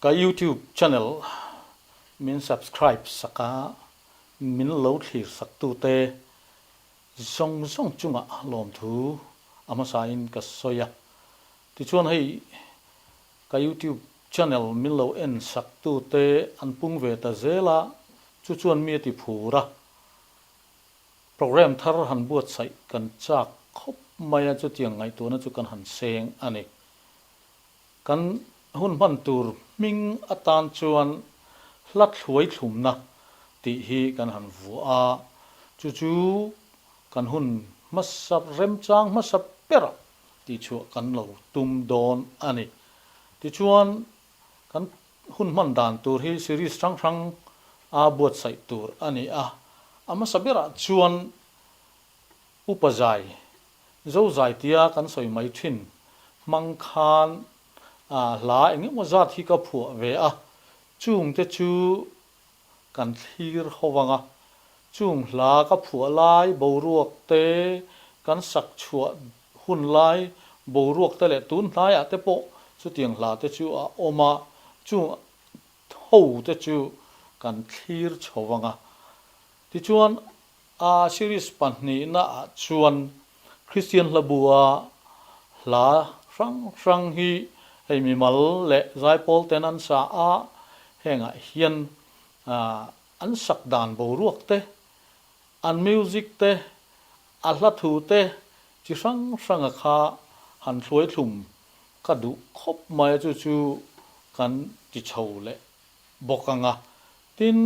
Ka YouTube channel min subscribe sak a, min lo thlir sak tute zawng zawng chungah lawmthu a hmasain ka sawi a. Tichuan hei ka YouTube channel min lo en sak tute an pung ve ta zel a, chu chuan mi a ti phur a. Programme thar han buatsaih kan chak khawp mai a, chutiang ngaihtuahna chu kan han seng a ni. Kan hun hman tur hming atan chuan hla thluai thlumna tih hi kan han vuah a, chu chu kan hun hmasa remchang hmasa berah tihchhuah kan lo tum dawn a ni. Tichuan kan hun hman dan tur hi series hrang hrang a buatsaih tur a ni a, a hmasa berah chuan Upa zai, Zo zai tia kan sawi mai thin hmang khan hla eng emaw zat hi ka phuah ve a, chungte chu kan thlir ho vang a, chung hla ka phuah lai boruak te, kan sak chhuah hun lai boruak te leh tun hnaiah te pawh chutiang hla te chu a awm a, chung ho te chu kan thlir chho vang a. Tichuan A series pahnihna ah chuan Kristian hlabua hla hrang hrang hi hei mimal leh zaipawl ten an sa a, hengah hian an sak dan boruak te, an music te, a hla thu te chi hrang hranga kha han hluai thlum ka duh khawp mai a, chu chu kan ti chho leh bawk ang a. Tin,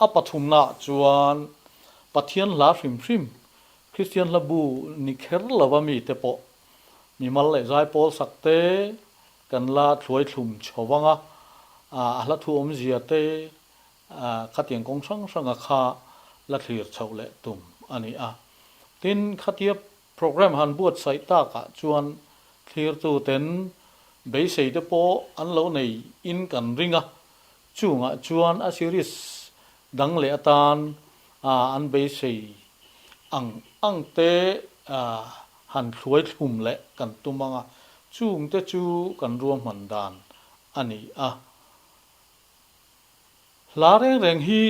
a pathumnaah chuan Pathian hla hrim hrim, Kristian hla bu ni kher lova mite pawh mimal leh zaipawl sak te kan la thluai thlum chho vang a, a hla thu awmzia te khatiang kawng hrang hranga kha la thlir chhoh leh tum a ni a. Tin, khatia Programme han buatsaih takah chuan thlirtuten beisei te pawh an lo nei in kan ring a, chungah chuan a series dang leh atan an beisei ang ang te han thluai thlum leh kan tum ang a, chungte chu kan ruahman dan a ni a. Hla reng reng hi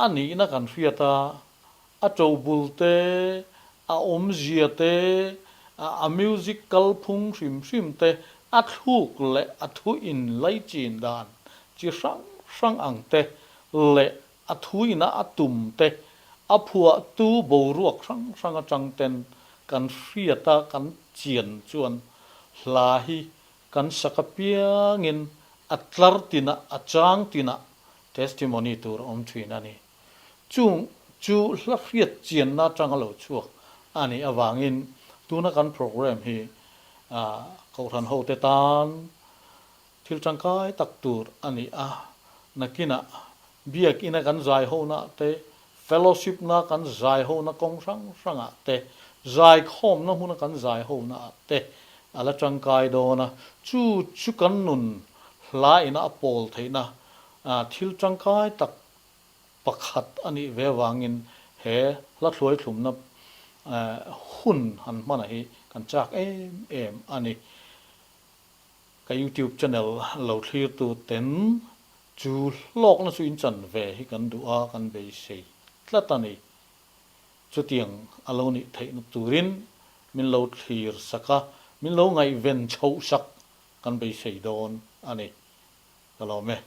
A nihna kan hriat a, a ṭobul te, a awmzia te, a music kalphung hrim hrim te, a thluk leh a thu inlaichin dan chi hrang hrang ang te leh a thuina a tum te, a phuahtu boruak hrang hrang atang ten kan hriat a kan chian chuan hla hi kan sak apiangin a tlar tinah a chang tinah Testimony tur a awm thin a ni. Chung chu hla hriat chianna atanga lo chhuak a nih avangin tuna kan program hi Kohhran hote tan thil tangkai tak tur a ni a. Nakinah Biakina kan zai hona te, fellowship na kan zai hona kawng hrang hrangah te, zaikhawmna hmuna kan zai hona ah te a la tangkai dawn a. Chu chu kan nun hla ina a pawl theihna Thil tangkai tak pakhat a nih ve avangin he hla thluai thlumna hun han hmana hi kan chak em em a ni. Ka YouTube channel lo thlirtu ten chu hlawkna chu in chan ve hi kan duh a, kan beisei tlat a ni. Chutiang a lo nih theihna turin min lo thlir sak a, min lo ngaihven chhoh sak kan beisei dawn a ni. Ka lawm e.